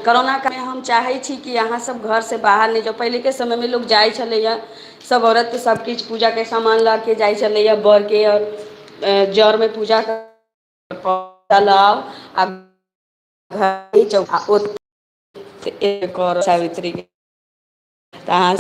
Corona कालमे हम चाहै छी कि अहाँसभ घरसँ बाहर नहि जाउ। पहिलेके समयमे लोक जाइ छलैए, सभ औरत सभकिछु पूजाके सामान लऽ के जाइ छलैए, बरके जरमे पूजा लाउ आ घर सावित्री तऽ अहाँ